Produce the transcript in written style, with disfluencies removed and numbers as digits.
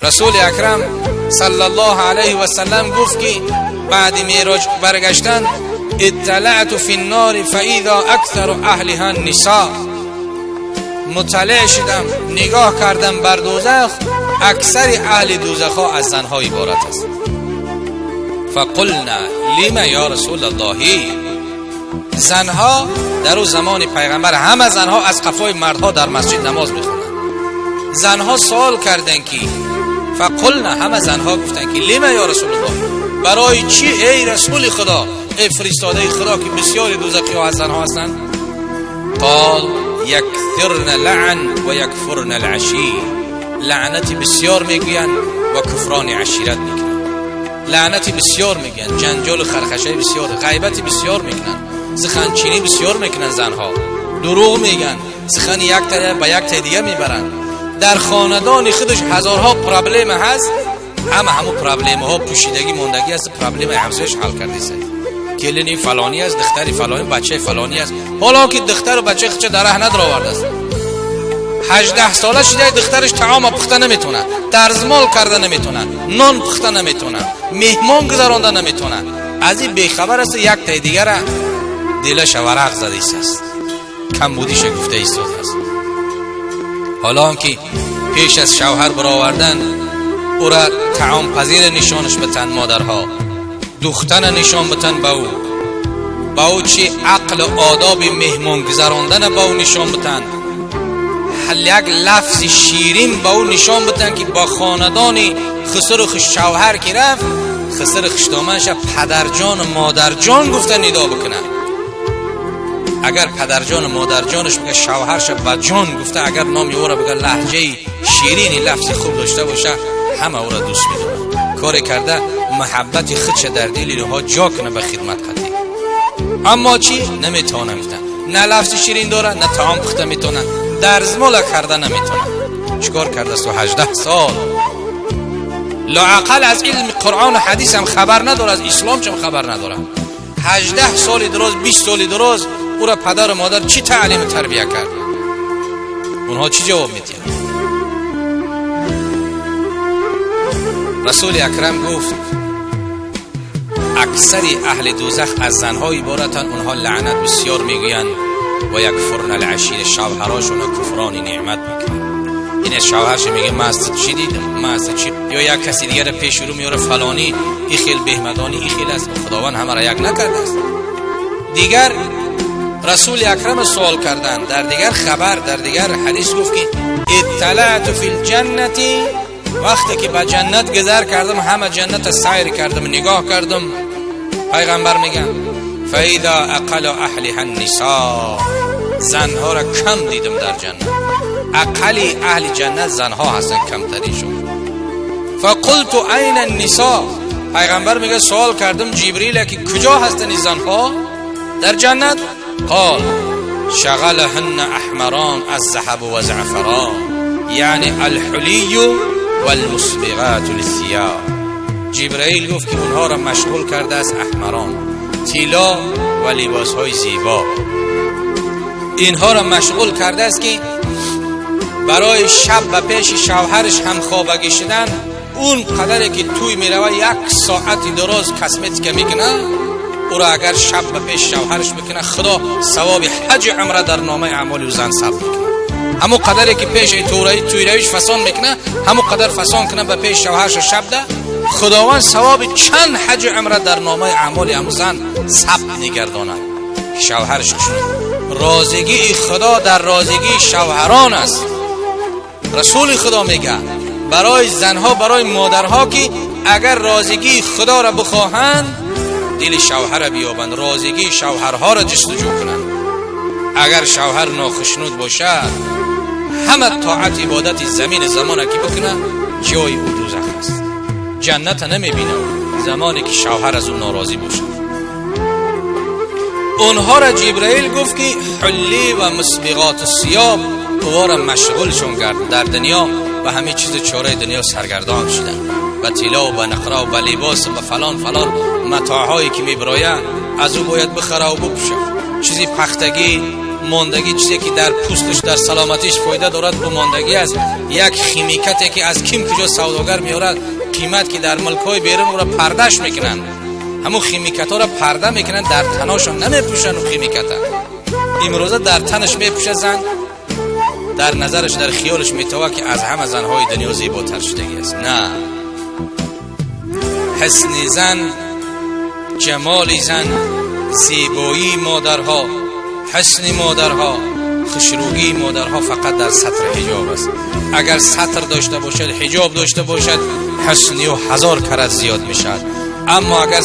رسول اکرم صلی الله علیه و سلم گفت که بعد معراج برگشتن اطلعت فی النار فاذا اکثر اهلها النساء، مطلع شدم، نگاه کردم بر دوزخ، اکثر اهل دوزخ ها از زنها عبارت است. فقلنا لما یا رسول الله؟ زنها در او زمان پیغمبر همه زنها از قفای مردها در مسجد نماز میخوندند. زنها سوال کردند که فقلنا، همه زنها گفتند که لما یا رسول الله، برای چی ای رسول خدا، ای فرستاده خدا که بسیاری دوزخی ها از زنها هستند؟ قال یکثرن لعن و یکفرن العشیر، لعنت بسیار میگویند و کفران عشیرت میکنند. لعنت بسیار میگن، جنجال و خرخشه بسیار، غیبت بسیار میکنن، سخنچینی بسیار میکنن، زنها دروغ میگن، سخن یک تا به یک تا دیگه میبرن. در خاندان خودش هزارها پرابلم هست، همه همو پرابلم ها پوشیدگی موندگی است، پرابلم همسایش حل کرده است. کلینی فلانی است، دختری فلانی، بچه فلانی است، حالا که دختر و بچه خودش در ره ندر است. 18 ساله شده دخترش طعام پخته نمیتونه، درزمال کرده نمیتونه، نان پخته نمیتونه، مهمان گذرانده نمیتونه. از این بیخبر است، یک تا دیگر دلش ورق زده است، کمبودیش گفته ایستاده است. حالا که پیش از شوهر برآوردن او را طعام پذیر نشانش بتن، مادرها دختن نشان بتن به او، به او چی عقل و آداب مهمان گذراندن به او نشان بتن، یک لفظ شیرین به او نشان بتن که با خاندان خسر و شوهر که رفت، خسر خشتامنش پدرجان و مادرجان گفته ندا بکنه. اگر پدرجان و مادرجانش بگه، شوهرش بجان گفته، اگر نامی او را بگه، لهجه شیرینی لفظ خوب داشته باشه، همه او را دوست میدارن. کار کرده محبت خودش در دل اینها جا کنه به خدمت قطعی. اما چی نمیتونه گفتن، نه لفظ شیرین داره، نه طعام پخته میتونه، درزمال کرده نمیتونه. چیکار کرده است؟ 18 سال لااقل از علم قرآن و حدیث هم خبر نداره، از اسلام چم خبر نداره. 18 سال دراز، 20 سال دراز او را پدر و مادر چی تعلیم و تربیه کرد؟ اونها چی جواب میدین؟ رسول اکرم گفت اکثر اهل دوزخ از زنها عبارتند، اونها لعنت بسیار میگویند و یکفرن العشیر، شوهراشون کفران نعمت میکنن. این شوهرش میگه من از چی دیدم، من از چی، یا یک کسی دیگر پیش رو میاره فلانی این خیل بهمدانی این خیل است، خداوند همه را یک نکرده است. دیگر رسول اکرم سوال کردن، در دیگر خبر، در دیگر حدیث گفت که اطلعت فی الجنت، وقتی که به جنت گذر کردم، همه جنت سیر کردم، نگاه کردم، پیغمبر میگه فاذا اقل اهلها النساء، زنها را کم دیدم در جنت، اقل اهل جنت زنها هستن، کمترینشون. فقلت این النساء، پیغمبر میگه سوال کردم جبریل که کجا هستن این زنها در جنت؟ قال شغلهن احمران الذهب و زعفران، یعنی الحلی والمصبغات للثياب. جبرائیل گفت که اونها را مشغول کرده از احمران، طلا و لباس های زیبا، اینها را مشغول کرده است که برای شب و پیش شوهرش هم خوابگی شدن، اون قدری که توی میروه یک ساعت دراز کسمتیکه میکنه، او را اگر شب به پیش شوهرش بکنه، خدا ثواب حج عمره در نامه اعمال او زن ثبت میکنه. همون قدری که پیش توی رویش فسان میکنه، همون قدر فسان کنه به پیش شوهرش شب ده، خداوند ثواب چند حج عمره در نامه اعمال همون زن ثبت میگرداند. شوهرش خوشنود، رازگی خدا در رازگی شوهران است. رسول خدا میگه برای زنها، برای مادرها که اگر رازگی خدا را بخواهند، دل شوهر را بیابند، رازگی شوهرها را جستجو کنند. اگر شوهر ناخشنود باشد، همه طاعت عبادت زمین زمانه که بکنه، جای او دوزخ است، جنت نمیبینه زمانی که شوهر از او ناراضی باشد. اونها را جبرائیل گفت که حلی و مسبغات الثياب، او را مشغولشون کرد در دنیا و همه چیز چاره دنیا سرگردان شدن، به طلا و به نقره و به لباس و به فلان فلان متاعهایی که میبرایه از او باید بخره و بپوشه، چیزی پختگی Мондагӣ, чизе ки дар пӯсташ, дар саломатиш фоида дорад, ӯ мондагӣ аст. Як химикате ки аз ким куҷо савдогар меорад, қимат, ки дар мулкҳои берун ӯро пардаш мекунанд, ҳамун химикатҳоро парда мекунанд, дар таношон намепӯшанд. Ӯ химиката имрӯза дар танаш мепӯшад зан, дар назараш, дар хиёлаш метавад, ки аз ҳама занҳои дунё зеботар шудагӣ аст. На, ҳусни зан, ҷамоли зан, зебоии модарҳо, ҳусни модарҳо, хушрӯгии модарҳо фақат дар сатри ҳиҷоб аст. Агар сатр дошта бошад, ҳиҷоб дошта бошад, ҳусни ӯ ҳазор карат зиёд мешавад. Аммо агар